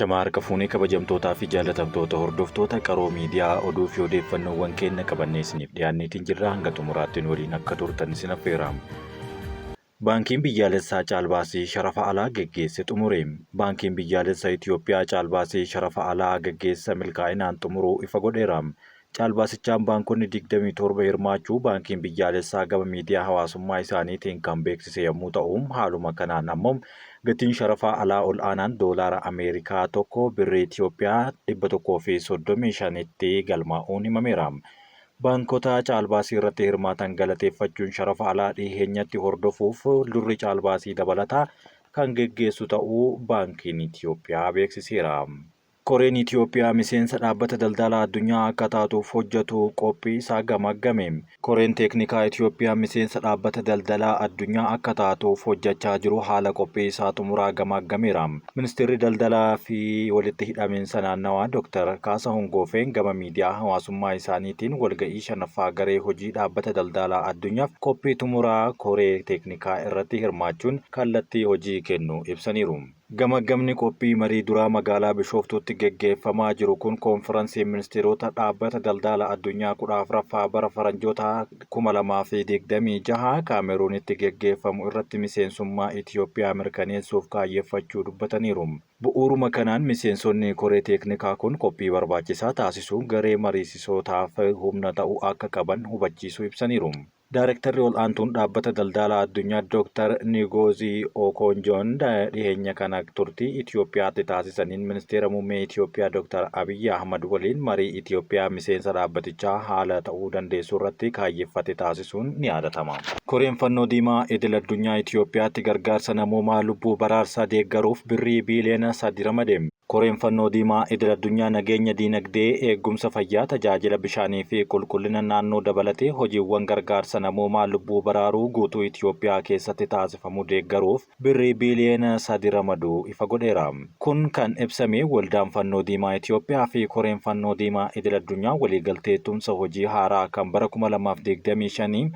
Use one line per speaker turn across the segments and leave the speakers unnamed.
Ashamaa harka fuunee kabajamtootaa fi jaalatamtoota hordoftoota Qaroo Miidiyaa oduu fi odeeffannoowwan keenya qabannee isiniif dhiyaanneetiin jirra hanga xumuraatti nu waliin akka turtan isin affeera. Baankiin Biyyaalessaa caalbaasii sharafa alaa geggeesse xumure. Baankiin Biyyaalessa Itiyoophiyaa caalbaasii sharafa alaa gaggeessa milkaa'inaan xumuruu ifa godheera. Caalbaasichaan baankonni 27 hirmaachuu Baankiin Biyyaalessaa gama miidiyaa hawaasummaa isaaniitiin kan beeksise yommuu ta'u, haaluma kanaan ammoo gatiin sharafa alaa ol'aanaan Doolaara Ameerikaa tokko Birrii Itiyoophiyaa 135tti galmaa'uun himameera. Baankota caalbaasii irratti hirmaatan galateeffachuun sharafa alaa dhiheenyatti hordofuuf fuuldurri caalbaasii dabalataa kan geggeessu ta'uu Baankiin Itiyoophiyaa beeksiseera. Koreen Itiyoophiyaa miseensa Dhaabbata Daldala Addunyaa akka taatuuf hojjetu qophii isaa gamaaggame. Koreen Teeknikaa Itiyoophiyaa miseensa Dhaabbata Daldalaa Addunyaa akka taatuuf hojjechaa jiru haala qophii isaa xumuraa gamaaggameera. Ministeerri Daldalaa fi Walitti Hidhamiinsa Naannawaa Dooktar Kaasahun Goofeen gama miidiyaa hawaasummaa isaaniitiin walga'ii 5ffaa garee hojii Dhaabbata Daldalaa Addunyaaf qophii xumuraa koree teeknikaa irratti hirmaachuun kallattii hojii kennuu ibsaniiru. Gamaggamni qophii marii duraa magaalaa Bishooftuutti geggeeffamaa jiru kun koonfiransii ministeerota Dhaabbata Daldala Addunyaa 14ffaa bara Faranjootaa 2026 Kaameruunitti geggeeffamu irratti miseensummaa Itiyoophiyaa mirkaneessuuf kaayyeffachuu dubbataniiru. Bu'uuruma kanaan miseensonni koree teeknikaa kun qophii barbaachisaa taasisuun garee mariisisootaaf humna ta'uu akka qaban hubachiisuu ibsaniiru. Daarektarri Ol'aantuun Dhaabbata Daldalaa Addunyaa Dooktar Nigoozii Okoonjoon dhiheenya kana turtii Itiyoophiyaatti taasisaniin Ministeera Muummee Itiyoophiyaa Dooktar Abiyyi Ahmad waliin marii Itiyoophiyaa miseensa dhaabbatichaa haala ta'uu dandeessurratti kaayyeffate taasisuun ni yaadatama. Koreen Fannoo Diimaa Idil Addunyaa Itiyoophiyaatti gargaarsa namoomaa lubbuu baraarsaa deeggaruuf Birrii biiliyoona 3 ramade. Koreen Fannoo Diimaa Idil-addunyaa nageenya diinagdee, eeggumsa fayyaa, tajaajila bishaanii fi qulqullina naannoo dabalatee hojiiwwan gargaarsa namoomaa lubbuu baraaruu guutuu Itiyoophiyaa keessatti taasifamu deeggaruuf Birrii biiliyoona 3 ramaduu ifa godheera. Kun kan ibsame Waldaan Fannoo Diimaa Itiyoophiyaa fi Koreen Fannoo Diimaa Idil-addunyaa waliigaltee tumsa hojii haaraa kan bara 2025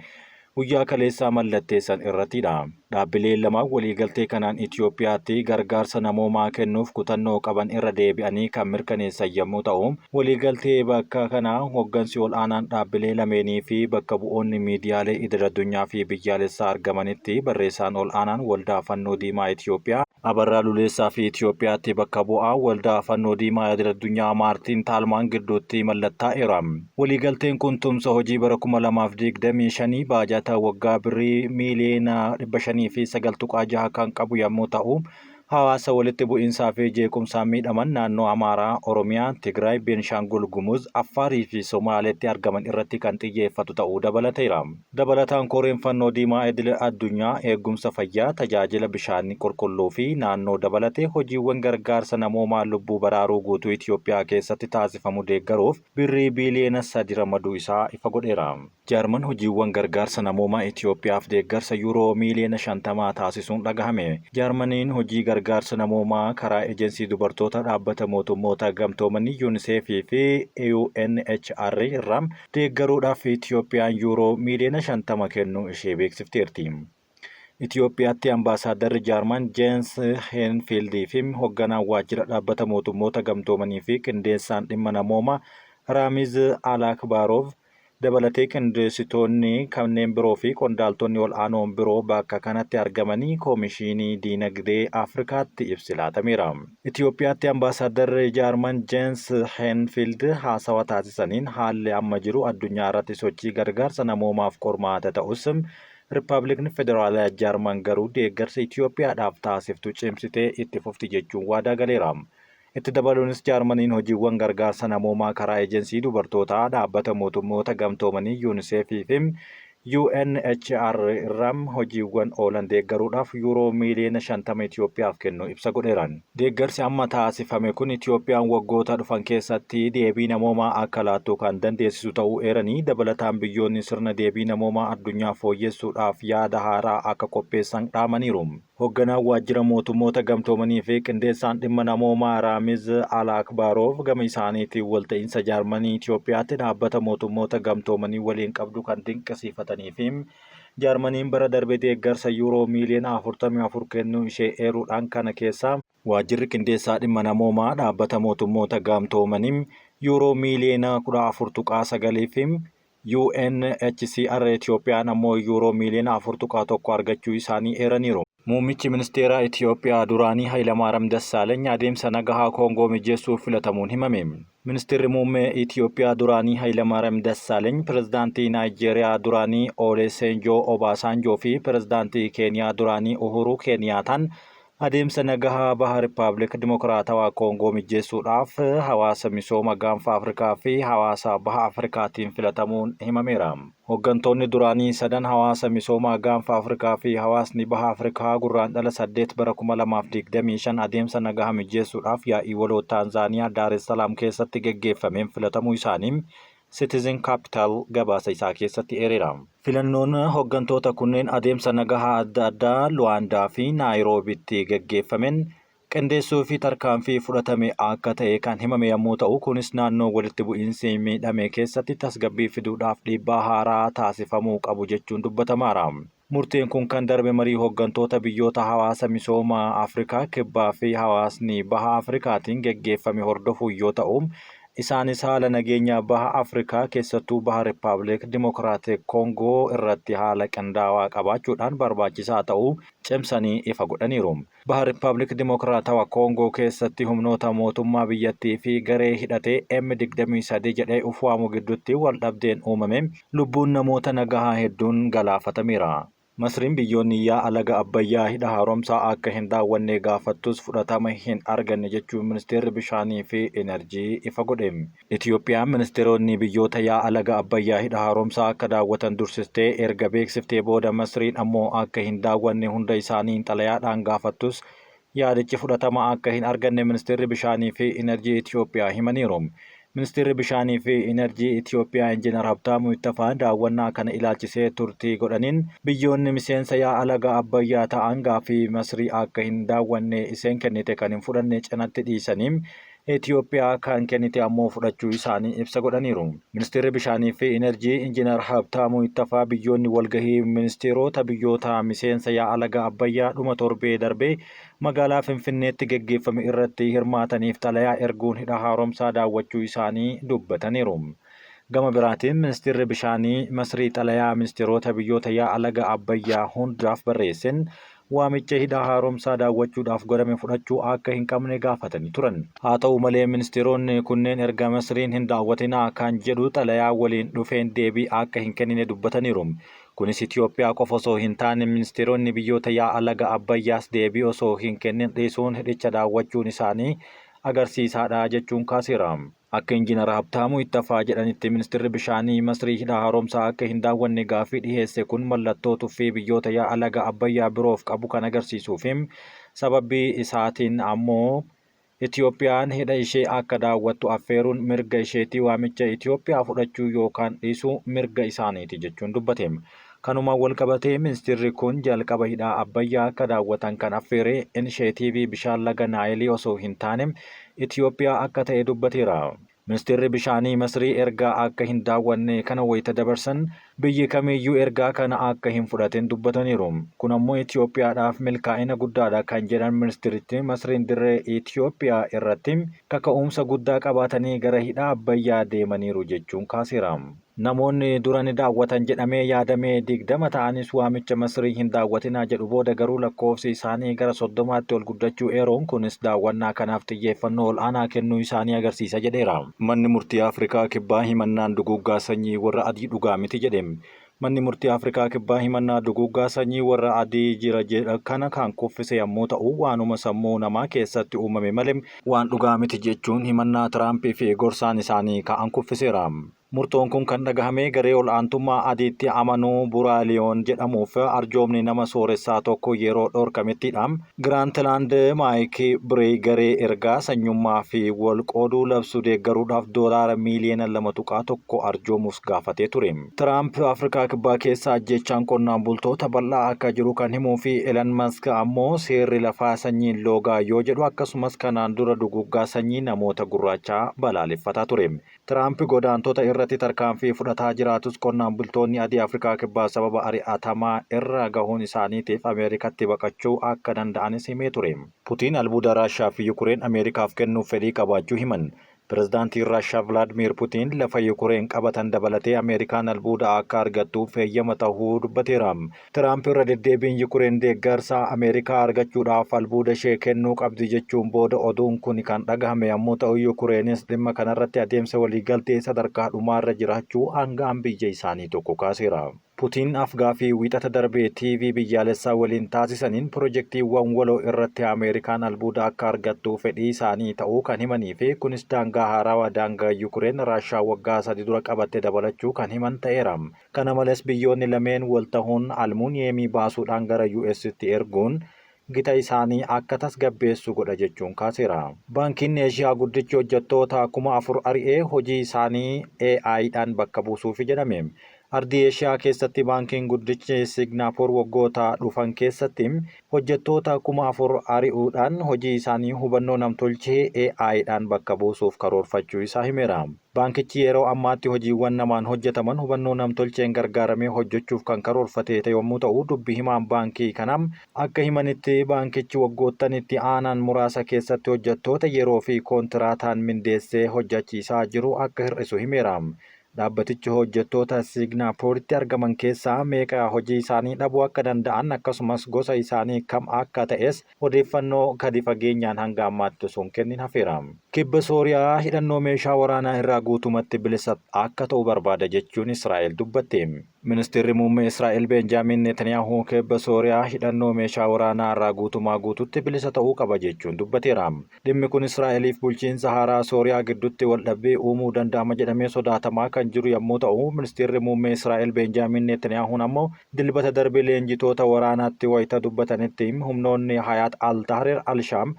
guyyaa kaleessaa mallatteessan irrattidha. Dhaabbileen lamaan waliigaltee kanaan Itiyoophiyaatti gargaarsa namoomaa kennuuf kutannoo qaban irra deebi'anii kan mirkaneessan yommuu ta'u, waliigaltee bakka kanaa hoggansi ol'aanaan dhaabbilee lameenii fi bakka bu'oonni miidiyaalee idil-addunyaa fi biyyaalessaa argamanitti barreessaan ol'aanaan Waldaa Fannoo Diimaa Itiyoophiyaa Abarraa Luleessaa fi Itiyoophiyaatti bakka bu'aa Waldaa Fannoo Diimaa Idil-addunyaa Maartiin Taalmaan gidduutti mallattaa'eera. Waliigalteen kun tumsa hojii bara 2025 baajata waggaa Birrii miiliyoona 509.6 kan qabu yammuu ta'u, hawaasa walitti bu'iinsaa fi jeequmsaan miidhaman naannoo Amaaraa, Oromiyaa, Tigraay, Beenshaangul Gumuz, Affaarii fi Somaaleetti argaman irratti kan xiyyeeffatu ta'uu dabalateera. Dabalataan Koreen Fannoo Diimaa Idil Addunyaa eeggumsa fayyaa, tajaajila bishaan qulqulluu fi naannoo dabalatee hojiiwwan gargaarsa namoomaa lubbuu baraaruu guutuu Itiyoophiyaa keessatti taasifamu deeggaruuf Birrii biiliyoona 3 ramaduu isaa ifa godheera. Jaarman hojiiwwan gargaarsa namoomaa Itiyoophiyaaf deeggarsa Yuuroo miiliyoona 50 taasisuun dhagahame. Jaarmaniin hojii gargaarsa namoomaa karaa Ejensii Dubartoota Dhaabbata Mootummoota Gamtoomanii Unicef fi UNHR irraa deeggaruudhaaf Itiyoophiyaan Yuuroo miiliyoona 50 kennuu ishee beeksifteerti. Itiyoophiyaatti Ambaasaaddarri Jaarman Jeens Heenfiildii fi hogganaan Waajjira Dhaabbata Mootummoota Gamtoomanii fi Qindeessaan Dhimma Namoomaa Raamiz Alaakbaarov dabalatee qindeessitoonni kanneen biroo fi qondaaltonni ol'aanoon biroo bakka kanatti argamanii Koomishinii Diinagdee Afrikaatti ibsi laatameera. Itiyoophiyaatti Ambaasaaddarri Jaarman Jeens Heenfiild haasawa taasisaniin haalli amma jiru addunyaa irratti sochii gargaarsa namoomaaf qormaata ta'us Rippabilikni Federaalaa Jaarman garuu deeggarsa Itiyoophiyaadhaaf taasiftu cimsitee itti fufti jechuun waadaa galeera. Itti dabaluunis Jaarmaniin hojiiwwan gargaarsa namoomaa karaa Ejensii Dubartootaa Dhaabbata Mootummoota Gamtoomanii Unicef fi UNHCR irra hojiiwwan oolan deeggaruudhaaf Yuuroo miiliyoona 50 Itiyoophiyaaf kennuu ibsa godheera. Deeggarsi amma taasifame kun Itiyoophiyaan waggoota dhufan keessatti deebii namoomaa akka laattu kan dandeessisu ta'uu eeranii, dabalataan biyyoonni sirna deebii namoomaa addunyaa fooyyessuudhaaf yaada haaraa akka qopheessan dhaamaniiru. Hogganaan Waajjira Mootummoota Gamtoomanii fi Qindeessaan Dhimma Namoomaa Raamiz Alaakbaaroov gama isaaniitiin walta'iinsa Jaarmanii Itiyoophiyaatti Dhaabbata Mootummoota Gamtoomanii waliin qabdu kan dinqisiifatanii fi Jaarmaniin bara darbe deeggarsa Yuuroo miiliyoona 44 kennuu ishee eeruudhaan kana keessaa Waajjirri Qindeessaa Dhimma Namoomaa Dhaabbata Mootummoota Gamtoomanii Yuuroo miiliyoona 14.9 fi UNHCR Itiyoophiyaan ammoo Yuuroo miiliyoona 4.1 argachuu isaanii eeraniiru. Muummichi Ministeeraa Itiyoophiyaa duraanii Hayilamaariyaam Dassaalany adeemsa nagahaa Koongoo mijeessuuf filatamuun himame. Ministeerri Muummee Itiyoophiyaa duraanii Hayilamaariyaam Dassaalany Pirezidaantii Naayijeeriyaa duraanii Oleeseenjoo Obaasaanjoo fi Pirezidaantii Keeniyaa duraanii Uhuruu Keeniyaataan adeemsa nagahaa Baha Rippaablika Dimokiraatawaa Koongoo mijjeessuudhaaf hawaasa misooma gaanfa Afrikaa fi hawaasa Baha Afrikaatiin filatamuun himameera. Hoggantoonni duraanii sadan hawaasa misoomaa gaanfa Afrikaa fi hawaasni Baha Afrikaa Gurraandhala 8 bara 2025 adeemsa nagaha mijjeessuudhaaf yaa'ii waloo Taanzaaniyaa Daar es Salaam keessatti geggeeffameen filatamuu isaanii Citizen Capital gabaasa isaa keessatti eereera. Filannoon hoggantoota kunneen adeemsa nagahaa adda addaa Luwaandaa fi Naayiroobitti geggeeffameen qindeessuu fi tarkaanfii fudhatame akka ta'e kan himame yommuu ta'u, kunis naannoo walitti bu'iinsi miidhame keessatti tasgabbii fiduudhaaf dhiibbaa haaraa taasifamuu qabu jechuun dubbatamaara. Murteen kun kan darbe marii hoggantoota biyyoota hawaasa misooma Afrikaa Kibbaa fi hawaasni Baha Afrikaatiin geggeeffame hordofuun yoo ta'u, isaanis haala nageenya Baha Afrikaa keessattuu Baha Rippaabliik Dimokiraatik Koongoo irratti haala qindaawaa qabaachuudhaan barbaachisaa ta'uu cimsanii ifa godhaniiru. Baha Rippaabliik Dimokiraatawa Koongoo keessatti humnoota mootummaa biyyattii fi garee hidhatee M23 jedhee uf waamu gidduutti waldhabdeen uumame lubbuun namoota nagahaa hedduun galaafatameera. Masriin biyyoonni yaa'a laga Abbayyaa hidha haaromsaa akka hin daawwanne gaafattus fudhatama hin arganne jechuun Ministeerri Bishaanii fi Inarjii ifa godhe. Itiyoophiyaan ministeeronni biyyoota yaa'a laga Abbayyaa hidha haaromsaa akka daawwatan dursistee erga beeksiftee booda Masriin ammoo akka hin daawwanne hunda isaaniin xalayaadhaan gaafattus yaadichi fudhatama akka hin arganne Ministeerri Bishaanii fi Inarjii Itiyoophiyaa himaniiru. Ministeerri Bishaanii fi Inarjii Itiyoophiyaa Injiinar Habtaamuu Ittafaa daawwannaa kana ilaalchisee turtii godhaniin biyyoonni miseensa yaa'a laga Abbayyaa ta'an gaaffii Masrii akka hin daawwanne iseen kennite kan hin fudhanne cinatti dhiisanii Itiyoophiyaa kan kennite ammoo fudhachuu isaanii ibsa godhaniiru. Ministeerri Bishaanii fi Inarjii Injiinar Habtaamuu Ittafaa biyyoonni walgahii ministeerota biyyoota miseensa yaa'a laga Abbayyaa dhuma torbee darbee magaalaa Finfinneetti geggeeffame irratti hirmaataniif xalayaa erguun hidha haaromsaa daawwachuu isaanii dubbataniiru. Gama biraatiin Ministeerri Bishaanii Masrii xalayaa ministeerota biyyoota yaa'a laga Abbayyaa hundaaf barreesseen waamicha hidha haaromsaa daawwachuudhaaf godhame fudhachuu akka hin qabne gaafatanii turan. Haa ta'u malee ministeeronni kunneen erga Masriin hin daawwatinaa kan jedhu xalayaa waliin dhufeen deebii akka hin kennine dubbataniiru. Kunis Itiyoophiyaa qofa osoo hin taane ministeeronni biyyoota yaa'a laga Abbayyaas deebii osoo hin kennin dhiisuun hidhicha daawwachuun isaanii agarsiisaadha jechuun kaaseera. Akka Injiinar Habtaamuu Ittafaa jedhanitti Ministirri Bishaanii Masrii hidha haaromsaa akka hin daawwanne gaaffii dhiheesse kun mallattoo tuffii biyyoota yaa'a laga Abbayyaa biroof qabu kan agarsiisuu fi sababbii isaatiin ammoo Itiyoophiyaan hidha ishee akka daawwattu affeeruun mirga isheeti, waamicha Itiyoophiyaa fudhachuu yookaan dhiisuu mirga isaaniiti jechuun dubbate. Kanumaan walqabatee ministirri kun jalqaba hidha Abbayyaa akka daawwatan kan affeere inisheetiivii bishaan laga Naayilii osoo hin taane Itiyoophiyaa akka ta'e dubbateera. Ministeerri Bishaanii Masrii ergaa akka hin daawwanne kana wayita dabarsan biyyi kamiiyyuu ergaa kana akka hin fudhatin dubbataniiru. Kun ammoo Itiyoophiyaadhaaf milkaa'ina guddaadha kan jedhan ministirichi Masriin dirree Itiyoophiyaa irratti kaka'umsa guddaa qabaatanii gara hidha Abbayyaa deemaniiru jechuun kaaseera. Namoonni dura ni daawwatan jedhamee yaadame 20 ta'anis waamicha Masrii hin daawwatinaa jedhu booda garuu lakkoofsi isaanii gara 30tti ol guddachuu eeruun kunis daawwannaa kanaaf xiyyeeffannoo ol'aanaa kennuu isaanii agarsiisa jedheera. Manni Murtii Afrikaa Kibbaa himannaan duguuggaa sanyii warra adii dhugaa miti jedhe. Manni Murtii Afrikaa Kibbaa himannaa duguuggaa sanyii warra adii jira jedha kana kan kuffise yammuu ta'u waanuma sammuu namaa keessatti uumame malee waan dhugaa miti jechuun himannaa Tiraampii fi gorsaan isaanii ka'an kuffiseera. Murtoon kun kan dhagahame garee ol'aantummaa adiitti amanu Buraaliyoon jedhamuuf arjoomni nama sooressaa tokko yeroo dhorkamettidha. Giraantilaand Maayik Bireey garee ergaa sanyummaa fi wal qooduu labsu deeggaruudhaaf doolaara miiliyoona 2.1 arjoomuus gaafatee ture. Tiraamp Afrikaa Kibbaa keessa ajjeechaan qonnaan bultoota bal'aa akka jiru kan himuu fi Elan Mask ammoo seerri lafaa sanyiin loogaa yoo jedhu akkasumas kanaan dura duguuggaa sanyii namoota gurraachaa balaaleffataa ture. Tiraamp godaantota irratti irratti tarkaanfii fudhataa jiraatus qonnaan bultoonni adii Afrikaa Kibbaa sababa ari'atamaa irra gahuun isaaniitiif Ameerikatti baqachuu akka danda'anis himee ture. Putiin albuuda Raashaa fi Yukureen Ameerikaaf kennuuf fedhii qabaachuu himan. Pirezidaantiin Raashaa Vilaadmiir Putiin lafa Yukureen qabatan dabalatee Ameerikaan albuuda akka argattuuf heeyyama tahuu dubbateera. Tiraamp irra deddeebiin Yukureen deeggarsa Ameerikaa argachuudhaaf albuuda ishee kennuu qabdi jechuun booda oduun kun kan dhagahame yommuu ta'u, Yukureenis dhimma kanarratti adeemsa waliigaltee sadarkaa dhumaarra jiraachuu aanga'aan biyya isaanii tokko kaaseera. Putiin af-gaaffii Wiixata darbe TV biyyaalessaa waliin taasisaniin pirojektiiwwan waloo irratti Ameerikaan albuuda akka argattu fedhii isaanii ta'uu kan himanii fi kunis daangaa haarawaa daangaa Yukureen Raashaa waggaa 3 dura qabatte dabalachuu kan himan ta'eera. Kana malees biyyoonni lameen wal tahuun almuuniyeemii baasuudhaan gara US'tti erguun gita isaanii akka tasgabbeessu godha jechuun kaaseera. Baankiin Eeshiyaa guddichi hojjettoota 4,000 ari'ee hojii isaanii AI'dhaan bakka buusuufi jedhame. Ardii Eeshiyaa keessatti baankiin guddichi Signaapoor waggoota dhufan keessatti hojjettoota 4,000 ari'uudhaan hojii isaanii hubannoo namtolchee AI'dhaan bakka buusuuf karoorfachuu isaa himeera. Baankichi yeroo ammaatti hojiiwwan namaan hojjetaman hubannoo namtolcheen gargaaramee hojjechuuf kan karoorfate yommuu ta'u, dubbi himaan baankii kanaa akka himanitti baankichi waggoottan itti aanan muraasa keessatti hojjettoota yeroo fi koontiraataan mindeessee hojjechiisaa jiru akka hir'isu himeera. Dhaabbatichi hojjettoota Signaapooritti argaman keessaa meeqa hojii isaanii dhabuu akka danda'an akkasumas gosa isaanii kam akka ta'es odeeffannoo gadi fageenyaan hanga ammaatti osoo hin kennin hafeera. Kibba Sooriyaa hidhannoo meeshaa waraanaa irraa guutumatti bilisa akka ta'u barbaada jechuun Israa'el dubbatte. Ministeerri muummee Israa'el Beenjaamin Netanyaahuu kibba Sooriyaa hidhannoo meeshaa waraanaa irraa guutumaa guututti bilisa ta'uu qaba jechuun dubbateera. Dhimmi kun Israa'eliif bulchiinsa haaraa Sooriyaa gidduutti waldhabbii uumuu danda'ama jedhamee sodaatamaa kan jiru yommuu ta'u, ministeerri muummee Israa'el Beenjaamin Netanyaahuun ammoo Dilbata darbe leenjitoota waraanaatti wayita dubbatanitti humnoonni Hayaat al-Tahrir al-Shaam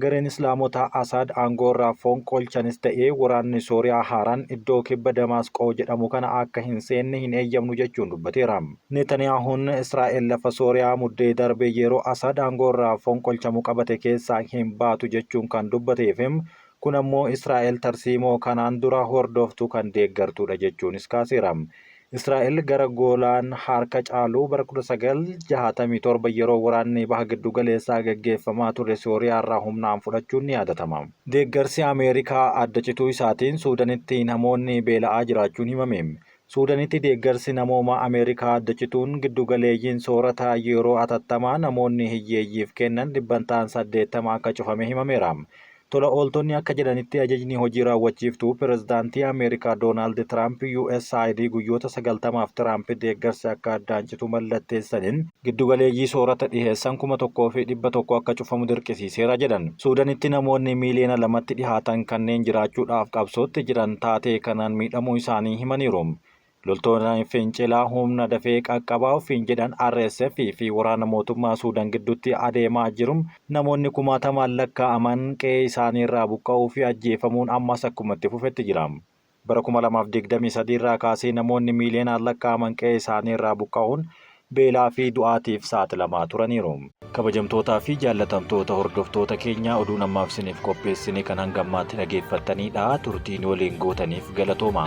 gareen Islaamotaa Asaad aangoorraa fonqolchanis ta'ee waraanni Sooriyaa haaraan iddoo kibba Damaasqoo jedhamu kana akka hin seenne hin eeyyamnu jechuun dubbateera. Netaniyaahuun Israa'el lafa Sooriyaa Muddee darbe yeroo Asaad aangoorraa fonqolchamu qabate keessaa hin baatu jechuun kan dubbateef kun ammoo Israa'el tarsiimoo kanaan dura hordoftu kan deeggartudha jechuunis kaaseera. Israa'el gara Goolaan harka caalu bara 1967 yeroo waraanni Baha Giddu Galeessaa gaggeeffamaa ture Sooriyaarraa humnaan fudhachuun ni yaadatama. Deeggarsi Ameerikaa adda cituu isaatiin Suudanitti namoonni beela'aa jiraachuun himame. Suudanitti deeggarsi namoomaa Ameerikaa adda cituun giddu galeeyyiin soorata yeroo atattamaa namoonni hiyyeeyyiif kennan dhibbantaan 80 akka cufame himameera. Tola ooltonni akka jedhanitti ajajni hojii raawwachiiftuu pirezidaantii Ameerikaa Doonaald Tiraamp USAID guyyoota 90f Tiraamp deeggarsi akka addaan citu mallatteessaniin giddugaleeyyii soorata dhiheessan 1,100 akka cufamu dirqisiiseera jedhan. Suudanitti namoonni miiliyoona 2tti dhihaatan kanneen jiraachuudhaaf qabsootti jiran taatee kanaan miidhamuu isaanii himaniiru. Loltoonni fincilaa humna dafee qaqqabaa ofiin jedhan RSF fi waraana mootummaa Suudaan gidduutti adeemaa jiru namoonni kumaatamaan lakkaa'aman qe'ee isaanii irraa buqqa'uu fi ajjeefamuun ammas akkuma itti fufetti jira. Bara 2023 irraa kaasee namoonni miiliyoonaan lakkaa'aman qe'ee isaanii irraa buqqa'uun beelaa fi du'aatiif saaxilamaa turaniiru. Kabajamtootaa fi jaallatamtoota hordoftoota keenyaa, oduun ammaaf isiniif qopheessine kan hanga ammaatti dhageeffattanidha. Turtiin waliin gootaniif galatooma.